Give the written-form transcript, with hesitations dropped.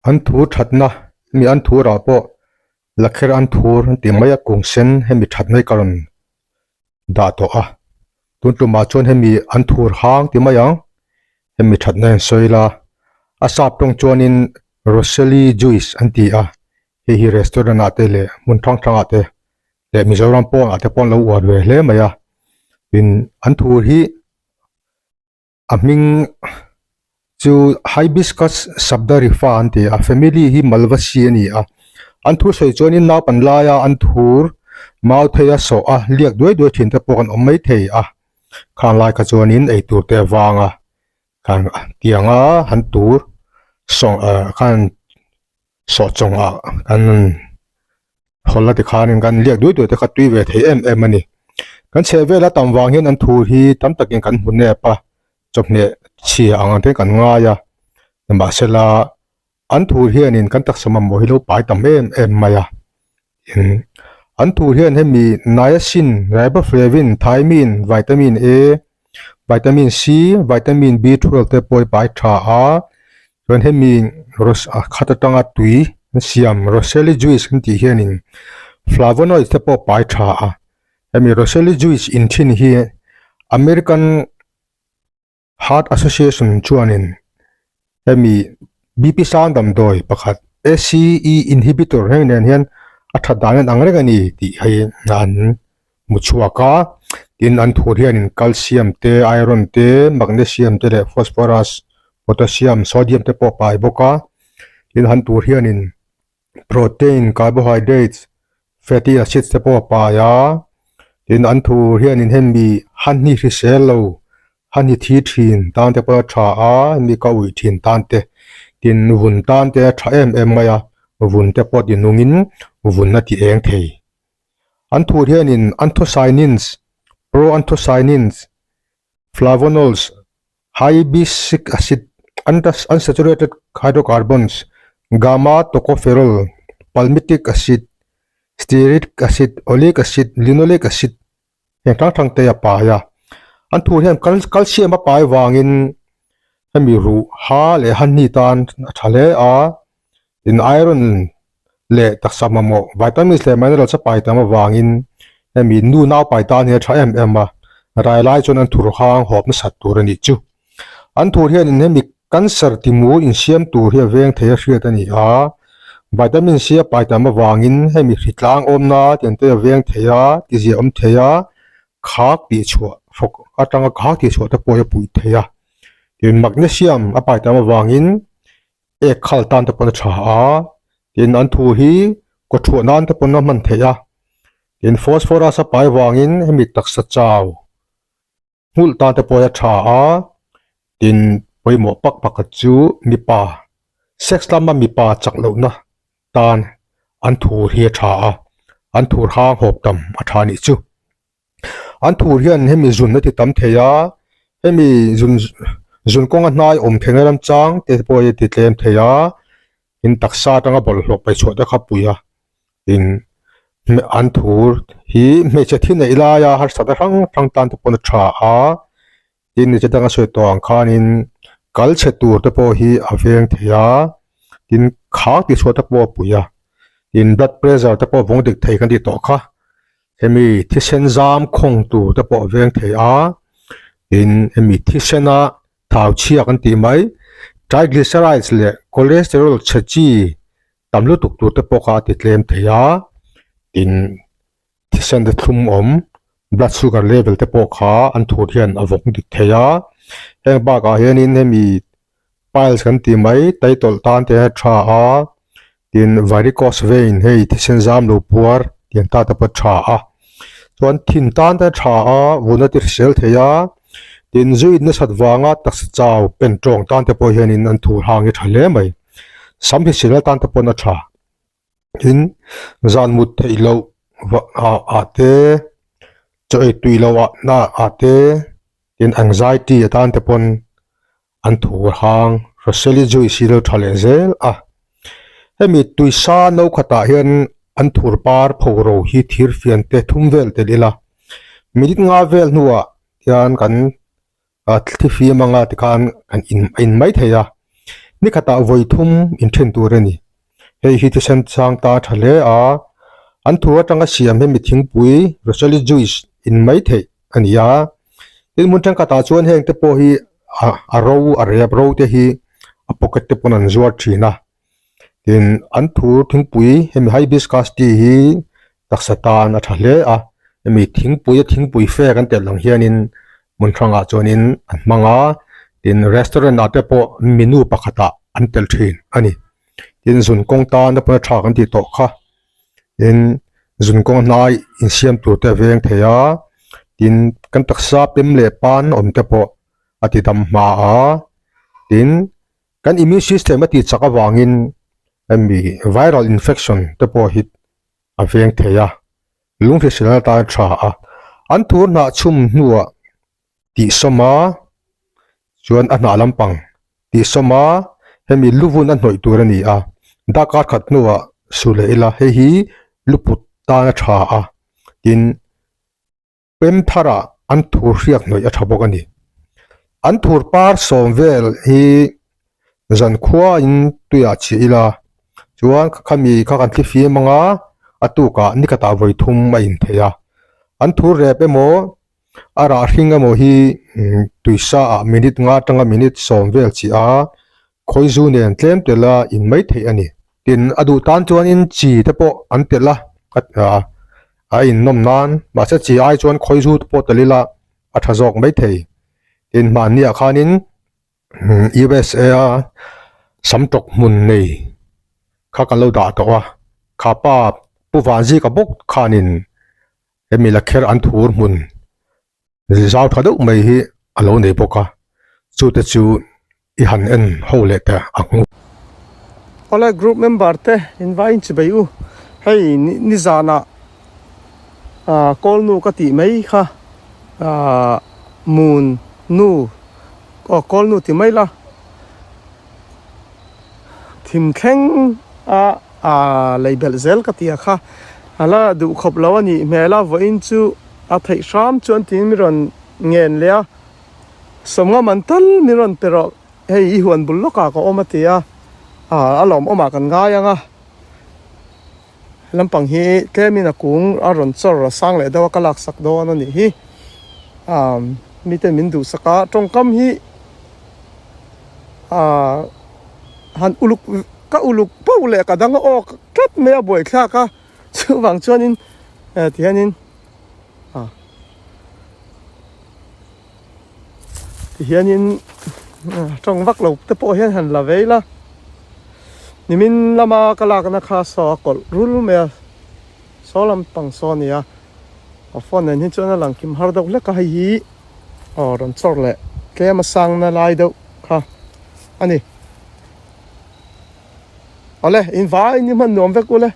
An thur thatna hemi an thur ah pawh lakher an thur an tih mai a kung sen hemi thatna hi ka rawn dah tawh a tun tumah chuan hemi an thur hang ti mai ang hemi thatna hi an sawi la a sap tawng chuanin roseli juice an ti a hei hi restaurant ah te leh hmun hrang hrang ah te leh Mizoram pawnah te pawh an lo uar ve hle mai a tin an thur hi. A hming chu Hibiscus sabdariffa an ti a, family hi Malvaceae a ni a. An thu sawi chuanin naupan laia an thur mau thei a sawh a, liak duai duai thin te pawh kan awm mai thei a. Khang lai kha chuanin eitur te a vang a, khan tianga han tur sawh ah khan sawh chawng ah kan hawl a tikhanin kan liak duai duai te kha tui ve thei em em a ni. Kan chheh vela tam vang hian an thur hi tam takin kan hmu nep a, chawhmeh chhia ang ang te kan ngai a, nimahsela an thur hianin kan taksa mamawh hi lo pai tam em em mai a. In an thur hian hemi niacin, riboflavin, thiamine, vitamin A, vitamin C, vitamin B twelve te pawh hi pai tha a, chuan hemi rose a khat atanga tui an siam roselle juice kan tih hianin flavonoids te pawh pai tha a hemi roselle juice in thin hi American Heart Association chuanin hemi BP sang damdawi pakhat ACE inhibitor heng nen hian a that dan hian ang reng a ni tih hei an hmu chhuak a tin an thur hianin calcium te iron te magnesium te leh phosphorus potassium sodium te pawh a pai bawk a tin han tur hianin protein carbohydrates fatty acids te pawh a pai a tin an thur hianin hemi han hi hrisel lo han hi thi thin tan te pawh a tha a hemi ka uih thin tan te tin vun tan te a tha em em mai a vun te pawh ti nungin vun a ti eng thei. An thur hianin anthocyanins, proanthocyanins, flavonols, hibiscus acid, unsaturated hydrocarbons, gamma tocopherol, palmitic acid, stearic acid, oleic acid, linoleic acid heng hrang hrang te a pai a. An thur hian calcium a pai vangin hemi ruh ha leh hani tan a tha hle a. Tin iron leh taksa mamawh vitamins leh minerals a pai tam avangin hemi nu nau pai tan hi a tha em em a, rai lai chuan an thur hang hawp nasat tur a nih chu. An thur hianin hemi cancer timu insiam tur hi a veng thei a hriat a ni a, vitamin C a pai tam avangin hemi hritlang awmna tiang te a veng thei a, tizia awm thei a, khak tih chhuah hrawk atanga khak tih chhuah te pawh hi a puih thei a. Tin magnesium a pai tam avangin ek khal tan te pawn a tha a tin an thu hi kaw thuah nan te pawn a hman theih a tin phosphorus a pai vangin hemi taksa chau nghulh tan te pawh hi a tha a tin pawimawh pak pakhat chu mipa sex lama mipa chak lohna tan an thur hi a tha a an thur hang hawp tam a tha a nih chu. An thur hian hemi zun a ti tam thei a, hemi zun zun kawnga hnai awm theihna ram chang te pawh hi a ti tlem thei a, in taksa atanga bawlhhlawh paihchhuah te kha pui a, in an thur hi hmeichhe thi neih laia harsatna hrang hrang tan te pawn a tha a, tin ni che danga sawi tawh ang khanin kal chhe tur te pawh hi a veng thei a, tin khak tih chhuah te pawh a pui a, tin blood pressure te pawh a vawng dik thei kan tih tawh kha. Hemi thisen zam khawng tur te pawh a veng thei a, tin hemi thisena thau chhia kan tih mai triglycerides leh cholesterol chhe chi tam lutuk tur te pawh kha a ti tlem thei a, tin thisen te thlum awm blood sugar level te pawh kha an thur hian a vawng dik thei a, heng bakah hianin hemi piles kan tih mai taitawlh tan te a tha a. Tin varicose vein hei thisen zam lo puar tiang ta te pawh a tha a chuan thin tan te a tha a vun a ti hrisel thei a tin zu in nasat vanga taksa chau pen tawng tan te pawh hianin an thur hang hi a tha hle mai sam hrisel atan te pawn a tha tin zan mut theih loh ah ah te chaw ei tui loh ah na ah te tin anxiety atan te pawn. An thur hang Roseli juice hi lo tha leh zel a. Hemi tuisa no khatah hian an thur par pho ro hi thir fian te thum vel tel ila. Minute nga vel hnuah hian kan thi fim anga tikhan kan in in mai thei a. Ni khatah vawi thum inthen tur a ni. Hei hi thisen chang ta tha hle a, an thu atanga siam hemi thingpui Roseli juice in mai theih a ni a. Tin hmun thenkhatah chuan heng te pawh hi a ro a rep ro te hi a pocket te pawn an zuar thin a. Tin an thu thingpui hemi hibiscus tea hi taksa tan a tha hle a, hemi thingpui a thingpui fe kan telh ang hianin hmun hrangah chuanin an hmang a, tin restaurant ah te pawh menu pakhatah an telh thin a ni. Tin zun kawng tan a pawn a tha kan tih tawh kha, tin zun kawng hnai insiam tur te a veng thei a, tin kan taksa pem leh pan awm te pawh a ti dam hma a, tin Kan immune system a tih chak avangin hemi viral infection te pawh hi a veng thei a, lung hriselna atan a tha a. An thur hnah chhum hnuah tihsawm a, chuan a hnah lampang tihsawm a, hemi luvun a hnawih tur a ni a, darkar khat hnuah su leh ila hei hi luput tan a tha a, tin Pem tharah an thur hriak hnawih a tha bawk a ni. An thur par sawm vel hi zankhuain tuiah chhiah ila chuan khami kha kan thlifim anga a tukah ni khatah vawi thum a inthei a. An thur rep emaw a rah hring emaw hi tuisa ah minute nga atanga minute sawm vel chiah a khawizu nen tlem tela in mai theih a ni. Tin, a duh tan chuanin chi te pawh an telh a, a innawm nan, mahse chi ai chuan khawizu te pawh tel ila a tha zawk mai thei. Tin, hmanniah khanin USA a sam tawk hmun nei kha kan lo dah tawh a, kha pa Pu Vanzika bawk khanin hemi lakher an thur hmun zau tha deuh mai hi a lo nei bawk a, chute chu i han en ho leh teh ang u. Awle group member te in vai in chibei u, hei nizanah ah kawl nu ka tih mai kha ah mun nu aw kawl nu ti mai la thim thleng a ah lei belh zel ka ti a kha a la duh khawp lo a nih hmel a vawiin chu a theih hram chuan tiin mi rawn ngen leh a. Sawmnga man tal min rawn pe rawh, hei i huan bul lawkah ka awm a ti a, ah a lawmawm ah kan ngai ang a, lampang hi tlemin a kung a rawn chawr a sang leh deuh a ka laksak dawn a nih hi, ah miten min duhsak a, tawngkam hi ah han uluk ka uluk pauh leh ka dang a awk tlat mai a buaithlak a, chuvang chuanin eh tihianin. Ah. Ti hianin tawng vak lo te pawh hian han la vei la. Nimin lama ka lakna kha saw a kawlh rul mai a. Saw lampang saw a ni a. A phone nen hi chuan a lang kim har deuh hlek a hei hi aw rawn chawr leh tlem a sangna lai deuh kha a ni. Awle in vai ni hman nuam vek ule.